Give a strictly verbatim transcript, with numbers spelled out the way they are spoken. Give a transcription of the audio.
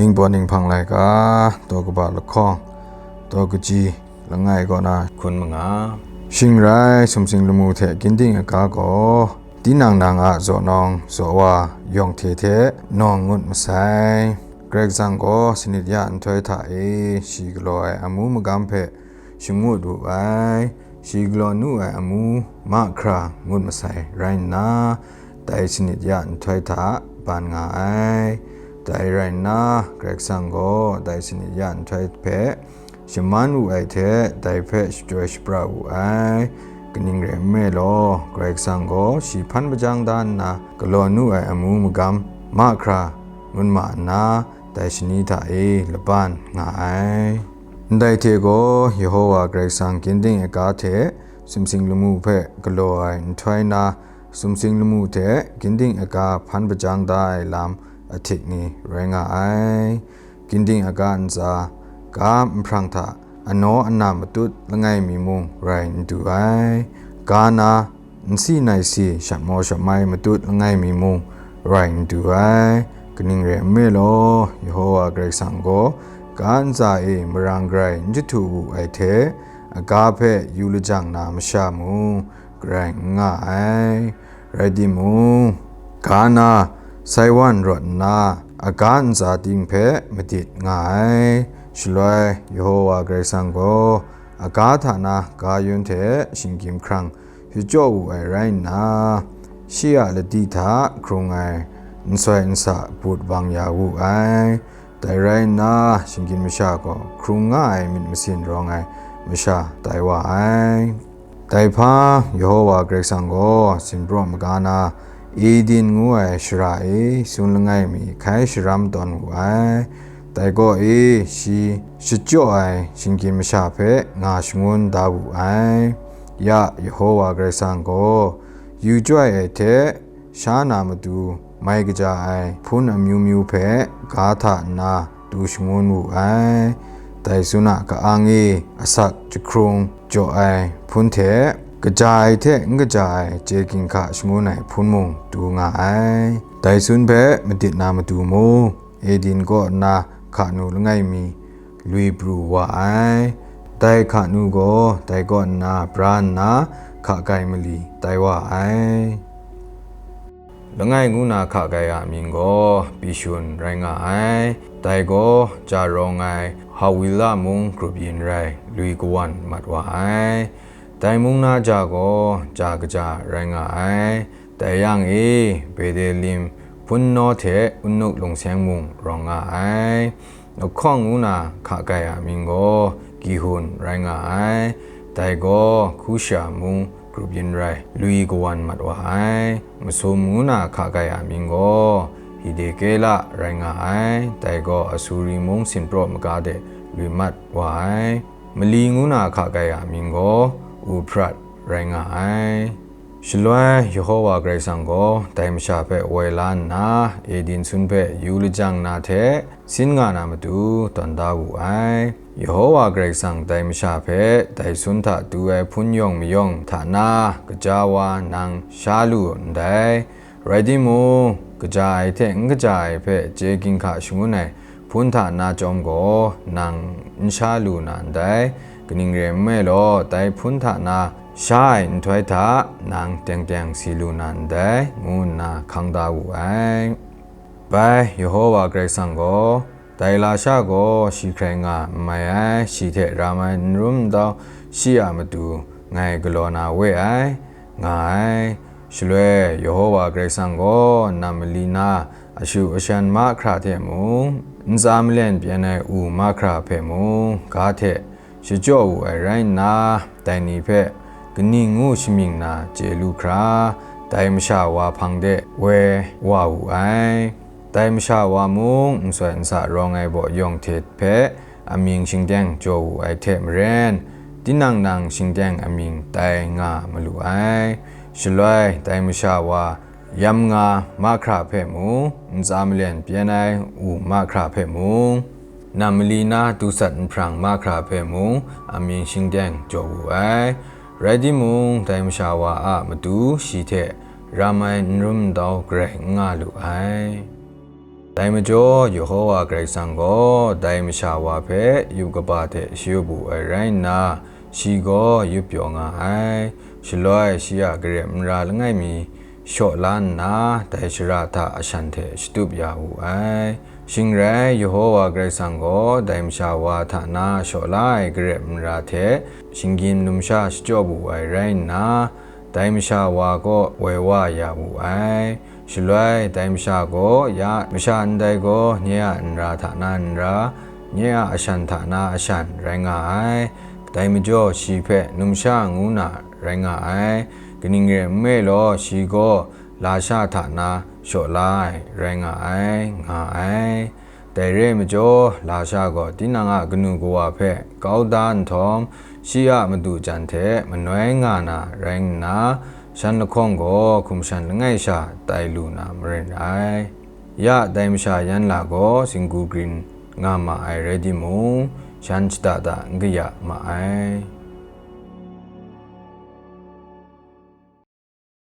Ningpawt Ninghpang Laika, daw kaba lahkawng, daw kaji langai kaw na hkun manga. Shing rai, sumsing lamu hte ginding aga gaw, tinang nang a zaw nawng zaw wa yawng hte hte nawng ngut masai. Karai Kasang gaw sanit ya nhtoi hta e shi galaw ai amu magam hpe shangut wu ai, shi galaw nu ai amu mahkra ngut masai rai nna, dai sanit ya nhtoi hta ban nga ai. Dai rai nna, Karai Kasang gaw dai sanit ya nhtoi hpe shaman wu ai hte, dai hpe shachyoi shapra wu ai. Kaning rai nme law, Karai Kasang gaw shi hpan hpajang da nna, galaw nu ai amu magam mahkra ngut ma nna, dai shani hta e laban nga ai. Ndai hte gaw, Yehowa Karai Kasang ginding aga hte sumsing lamu hpe galaw ai nhtoi na, sumsing lamu hte ginding aga hpan hpajang da ai lam ahtik ni rai nga ai. Ginding aga ntsa, ga nhprang hta anaw ana matut langai mi mung rai n du ai. Ga na, nsi nai si, shatmaw shamai matut langai mi mung rai n du ai. Kaning rai nme law, Yehowa Karai Kasang gaw ga ntsa e marang grai n jahtu wu ai hte, aga hpe yu lajang na masha mung grai n nga ai. Rai timung, ga na, saiwan rawt nna, aga ntsa ting hpe madit nga ai. Shaloi, Yehowa Karai Kasang gaw aga hta na ga yun hte shinggyim hkrang shachyaw wu ai rai nna, shi a ladi hta hkrung ai nsoi nsa but bang ya wu ai. Dai rai nna, shinggyim masha gaw hkrung nga ai myit masin rawng ai masha tai wa ai. Dai hpa, Yehowa Karai Kasang gaw sinpraw maga na, Eden ngu ai shara e sun langai mi hkai sharam tawn wu ai. Dai kaw e shi shachyaw ai shinggyim masha hpe nga shangun da wu ai. Ya, Yehowa Karai Kasang gaw yu chyoi ai hte, sha na matu mai kaja ai hpun amyu myu hpe ga hta nna tu shangun wu ai. Dai sun a ka-ang e asak jahkrung jaw ai hpun hte, kaja ai hte n kaja ai chye ginhka shangun ai hpun mung tu nga ai. Dai sun hpe madit na matu mung, Eden kaw nna hka nu langai mi lui pru wa ai. Dai hka nu gaw dai kaw nna bra nna hka kai mali tai wa ai. Langai ngu na hka kai a mying gaw Pishun rai nga ai. Dai gaw ja rawng ai Hawila mung grup yin rai, lui kawan mat wa ai. Dai mung na ja gaw ja kaja rai nga ai. Dai yang e, Bedelim hpun naw hte Unuk lungseng mung rawng nga ai. Lahkawng ngu na hka kai a mying gaw Gihun rai nga ai. Dai gaw Kusha mung grup yin rai, lui kawan mat wa ai. Masum ngu na hka kai a mying gaw Hidekela rai nga ai. Dai gaw Asuri mung sinpraw maga de lui mat wa ai. Mali ngu na hka kai a mying gaw Uprat rai nga ai. Shaloi Yehowa Karai Kasang gaw dai masha hpe woi la nna, Eden sun hpe yu lajang na hte sin nga na matu tawn da wu ai. Yehowa Karai Kasang dai masha hpe dai sun hta tu ai hpun yawng mayawng hta na kaja wa nang sha lu ndai. Rai timung, kaja ai hte n kaja ai hpe chye ginhka shangun ai hpun hta na chyawm gaw, nang n sha lu na ndai. Kaning rai nme law, dai hpun hta na sha ai nhtoi hta nang teng teng si lu na ndai, ngu nna hkang da wu ai. Bai, Yehowa Karai Kasang gaw, dai lasha gaw shi hkrai nga n mai ai, shi hte ram ai n rum n tau shi a matu ngai galaw na we ai, nga ai. Shaloi Yehowa Karai Kasang gaw nam mali na ashu ashan mahkra hte mung, ntsa malen pyen ai u mahkra hpe mung, ga hte shachyaw wu ai rai nna, dai ni hpe kaning ngu shamying na chye lu hkra, dai masha wa hpang de woi wa wu ai. Dai masha wa mung nsoi nsa rawng ai baw yawng hte hpe amying shingteng jaw wu ai hte maren, tinang nang shingteng amying tai nga malu ai. Shaloi dai masha wa yam nga mahkra hpe mung, ntsa malen pyen ai u mahkra hpe mung, nam mali na dusat nhprang mahkra hpe mung, amying shingteng jaw wu ai. Rai timung, dai masha wa a matu shi hte ram ai n rum n tau garai n nga lu ai. Dai majaw, Yehova Karai Kasang gaw dai masha wa hpe yup kaba hte shayup wu ai rai nna, shi gaw yup pyaw nga ai. Shaloi shi a garep n ra langai mi shaw la nna, dai shara hta ashan hte shatup ya wu ai. Shing rai, Yehova Karai Kasang gaw dai masha wa hta na shaw la ai garep n ra hte, shinggyim numsha shachyaw wu ai rai nna, dai masha wa kaw woi wa ya wu ai. Shaloi, dai masha gaw ya masha ndai gaw nye a nra hta na nra, nye a ashan hta na ashan rai nga ai. Dai majaw, shi hpe numsha ngu na rai nga ai. Kaning rai nme law, shi gaw lasha hta na shaw la ai rai nga ai, nga ai. Dai re ai majaw, lasha gaw tinang a kanu kawa hpe kau da nhtawm, shi a madu jan hte manoi nga na rai nna, shan lahkawng gaw hkum shan langai sha tai lu na marin ai. Ya dai masha yan la gaw singgu grin nga ma ai rai timung, shan shada da n kaya ma ai.